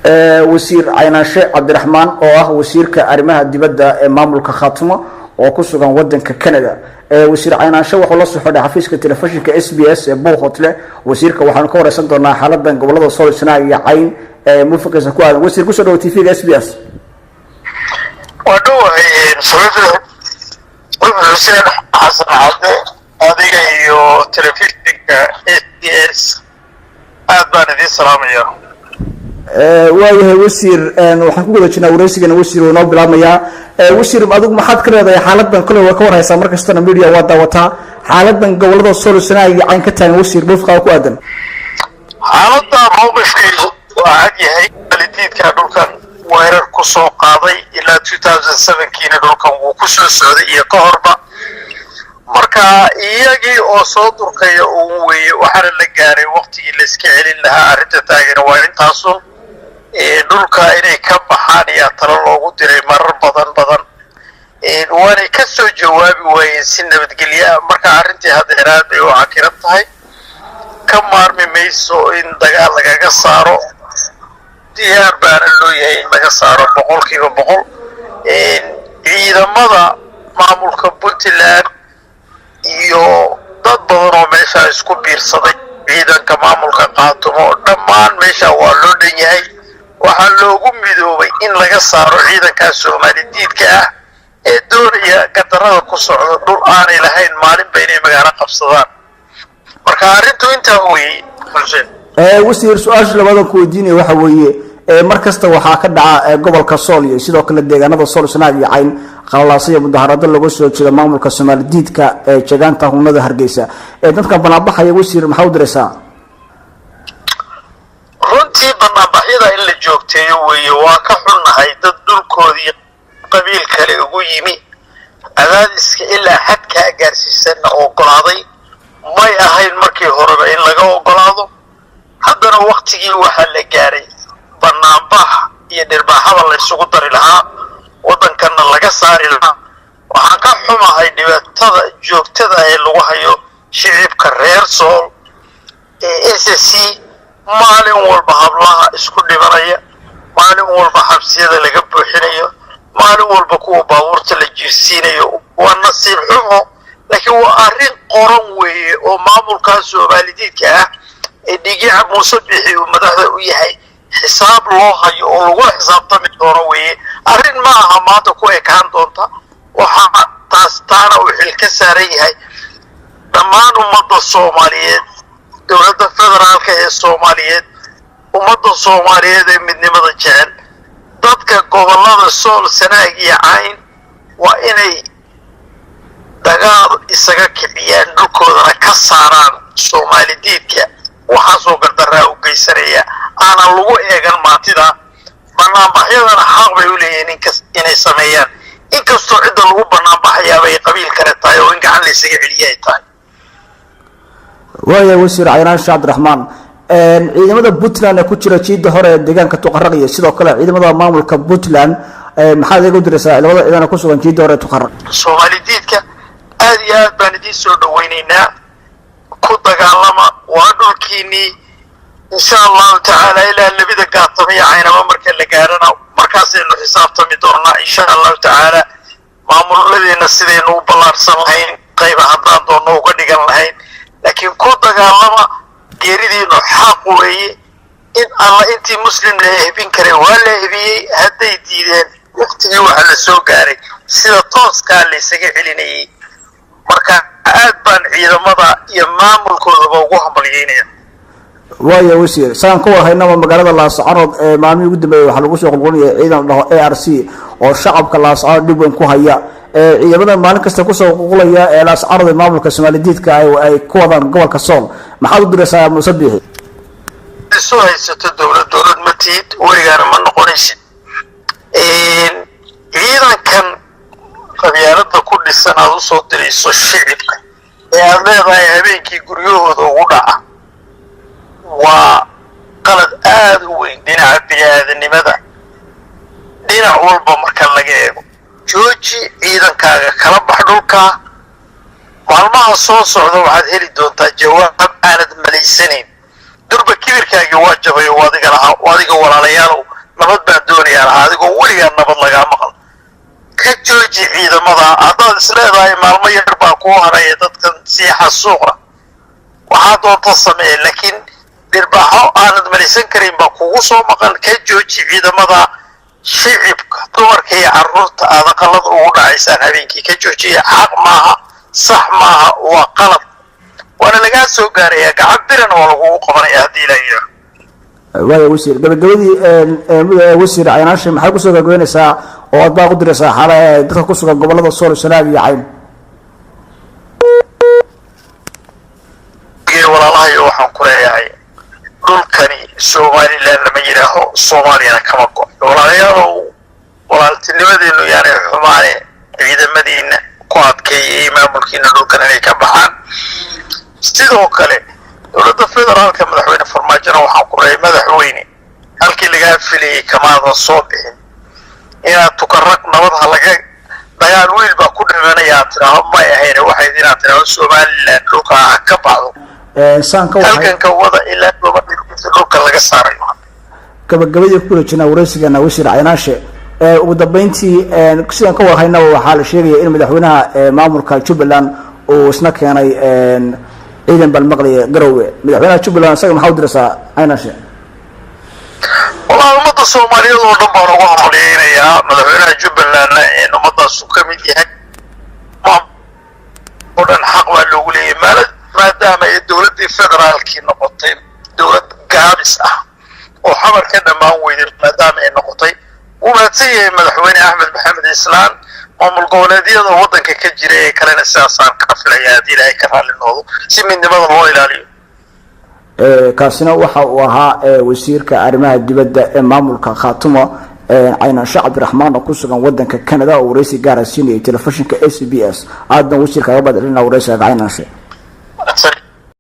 Wasiir Caynaanshe Cabdiraxmaan oo ah wasiirka arrimaha dibadda ee maamulka Khaatumo oo ku sugan wadanka Canada. Wasiir Caynaanshe wuxuu la soo xidhay xafiiska telefishinka SBS ee Buuhoodle. Wasiirka waxaanu ka wareysan doonaa xaaladan gobolada Sool, Sanaag iyo Cayn ee mufiqiisa ku aadan. Wasiir, kusoo dhawo TV-ga SBS. Waa dhowahay Xuseen Xasan Cadde, adiga iyo telefishinka SBS aad baan idiin salaamaya. Waayahay wasiir, waxaan ku guda jirnaa wareysigana. Wasiir, wuu noo bilaabmayaa. Wasiir, adigu maxaad ka leedahay xaaladan? Kole waa ka warhaysaa, mar kastana media waa daawataa xaaladan gobolada Sool, Sanaag iyo Cayn ka taagan. Wasiir, mawqifkaaga ku aadan? Xaaladda mawqifkaygu waa cad yahay. Walidiidka dhulkan weerar ku soo qaaday ilaa 2007-kiina dhulkan wuu ku soo socday iyo ka horba. Marka iyagii oo soo durkaya uun weeye, waxaana la gaaray waqtigii la iska celin lahaa. Arrinta taagana waa intaasun. Dhulka inay ka baxaan ayaa talo loogu diray marar badan badan, waanay ka soo jawaabi waayeen si nabadgelyo ah. Marka arrintii haddeer aad bay u cakiran tahay, ka maarmi mayso in dagaal lagaga saaro. Diyaar baana loo yahay in laga saaro 100%. Ciidamada maamulka Puntland iyo dad badan oo meeshaa isku biirsaday, ciidanka maamulka Qaatumo, dhammaan meesha waa loo dhan yahay. Waxaa loogu midoobay in laga saaro ciidankaa Soomaali diidka ah ee doonaya gadarada ku socdo dhul aanay lahayn maalinba inay magaalo qabsadaan. Marka arrintu intaa weeyey, Xuseen. Wasiir, su-aasha labaad aan ku weydiinaya waxa weeye, mar kasta waxaa ka dhaca gobolka Sool iyo sidoo kale deegaanada Sool, Sanaag iyo Cayn qalalaasa iyo mudaharado looga soo jeedo maamulka Soomaali diidka ee jeegaanta hunada Hargeysa. Dadkan banaanbaxaya, wasiir, maxaa u diraysaa? Runtii banaanbaxyada in la joogteeyo weeye. Waa ka xunnahay dad dhulkoodii qabiil kale ugu yimi, cadaadiska ilaa xadkaa gaarsiisanna ogolaaday. May ahayn markii horeba in laga ogolaado. Haddana waktigii waxaa la gaaray banaanbax iyo dhirbaaxaba la isugu dari lahaa, waddankanna laga saari lahaa. Waxaan ka xumahay dhibaatada joogtada ee lagu hayo shicibka reer Sool ee SSC. Maalin walba hablaha isku dhimanaya, maalin walba xabsiyada laga buuxinayo, maalin walba kuwa baabuurta la jiirsiinayo, waa nasiib xumo. Laakiin waa arrin qoran weeye oo maamulkaa Soomaalidiidka ah ee Dhiigica Muuse Bixi uu madaxda u yahay xisaab loo hayo oo lagula xisaabtami doono weeye. Arrin ma aha maanta ku ekaan doonta. Waxaa taas taana uu xil ka saaran yahay dhammaan ummadda Soomaaliyeed, dowladda federaalka ee Soomaaliyeed, ummadda Soomaaliyeed ee midnimada jecel. Dadka gobollada Sool, Sanaag iyo Cayn waa inay dagaal isaga kiciyaan, dhulkoodana ka saaraan Soomaali diidka waxaasoo gardaraa u geysanaya, aanan lagu eegan maantida. Banaanbaxyadana xaq bay u leeyihiin inay sameeyaan, inkastoo cidda lagu banaanbaxayaabay qabiil kale tahay oo in gacan la isaga celiya ay tahay. Waaya wasiir Caynaanshe Cabdiraxmaan, ciidamada Puntland ee ku jira jiida hore ee deegaanka Tuqaraq iyo sidoo kale ciidamada maamulka Puntland, maxaad iga u diraysaa labada ciidan ee kusugan jiida hore ee Tuqaraq? Soomaali diidka aad iyo aad baan idiin soo dhawaynaynaa. Ku dagaalama, waa dhulkiinii. Insha Allahu tacaala ilaa labida gaatamo iyo Caynamo marka la gaarana, markaasaynu xisaabtami doonaa insha Allahu tacaala. Maamuladeena sidaynu u ballaarsan lahayn, qayba haddaan doonno uga dhigan lahayn, laakiin ku dagaalama. Geeridiinu xaq weeye. In alla intii muslim la ehbin karay waa la ehbiyey. Hadday diideen, waqtigii waxaa la soo gaaray sida tooskaa la isaga celinayay. Marka aad baan ciidamada iyo maamulkoodaba ugu hambalyeynaya. Waaya wasiir, saan ka warhaynaba magaalada Laascaanood ee maalmihii ugu dambeeyay waxaa lagu soo qulqulinaya ciidan la dhaho ARC oo shacabka Laascaanood dhib weyn ku haya. Ciidamada maalin kasta kusoo qulqulaya ee Laascaanood ee maamulka Soomaali diidka ay ku wadaan gobolka Sool, maxaad u diraysaa Muuse Biixi? Isu haysato dowlad, dowlad ma tihid, weligaana ma noqonaysid. Ciidankan qabyaalada ku dhisan aad usoo dirayso shicibka ee aada leedahay habeenkii guryahooda ugu dhaca waa qalad aada u weyn dhinaca bini-aadanimada, dhinac walba marka laga eego. Jooji ciidankaaga, kala bax dhulkaa. Maalmaha soo socda waxaad heli doontaa jawaab aanad malaysanayn. Durba kibirkaagii waa jabay oo adiga lahaa, adiga walaalayaalow. Nabad baan doonayaa lahaa, adigoo weligaa nabad lagaa maqal. Ka jooji ciidamada haddaad isleedahay maalmo yar baa kuu haraya dadkan sii xasuuqna, waxaa doonta sameeye, laakiin dhirbaaxo aanad malaysan karin baa kugu soo maqan. Ka jooji ciidamada shicibka, dumarka iyo carruurta aad aqalada ugu dhacaysaan habeenkii. Ka joojiya, xaq maaha, sax maaha, waa qalad, waana lagaa soo gaarayaa, gacan biran oo lagugu qabanaya haddii ilaa yidhaaho. Waaya wasiir, gabagabadii, wasiir Caynaashe, maxay kusoo gabagabeynaysaa oo aad baa ku diraysaa xaala dadka ku sugan gobolada Sool, Sanaag iyo Cayn? Walaalahayo, waxaan ku leeyahay dhulkani Somaliland lama yidhaaho, Soomaaliyana kama go. Walaalayaalow, walaaltinimadeenu yaanay xumaane, ciidamadiina ku adkeeyay maamulkiina dhulkan inay ka baxaan. Sidoo kale dowladda federaalka, madaxweyne Farmaajona waxaan ku leeyahay, madaxweyne, halkii lagaa filayay kamaadan soo bixin. Inaad Tukarag nabad ha laga dagaal wiil baa ku dhimanaya aad tidhaaho may ahayn, waxayd inaad tidhaaho Somaliland dhulka ha ka baxdo, halkanka wada ilaa dhulka laga saarayo. Gabagabadii ku kula jirnaa waraysigeena, wasiir Caynaashe. Ugu dambeyntii, sidaan ka warhaynaba waxaa la sheegaya in madaxweynaha maamulka Jubbaland uu isna keenay ciidan balmaqliya Garowe. Madaxweynaha Jubbaland isaga maxaa u diraysaa, Caynaashe? Wallahi, ummadda Soomaaliyeed oo dhan baan ugu hambaliyeynayaa, madaxweynaha Jubbalandna in ummadaasu ka mid yahay oo dhan xaq baa loogu leeyahay, maadaama ay dowladdii federaalkii noqotay dowlad gaabis ah oo xamar ka dhammaan weyday. Maadaama ay noqotay, wuu mahadsan yahay madaxweyne Axmed Maxamed Islaan. Maamul goboleedyada waddanka ka jira ee kalena sidaasaan ka filaya haddii Ilaahay ka raalli noqdo, si midnimada loo ilaaliyo. Kaasina waxa uu ahaa wasiirka arrimaha dibadda ee maamulka Khaatumo, Caynaashe Cabdiraxmaan, oo ku sugan wadanka Canada, oo waraysi gaara siinayay telefishinka S B S. Aadna wasiirka aga badcelina waraysiga, Caynaashe.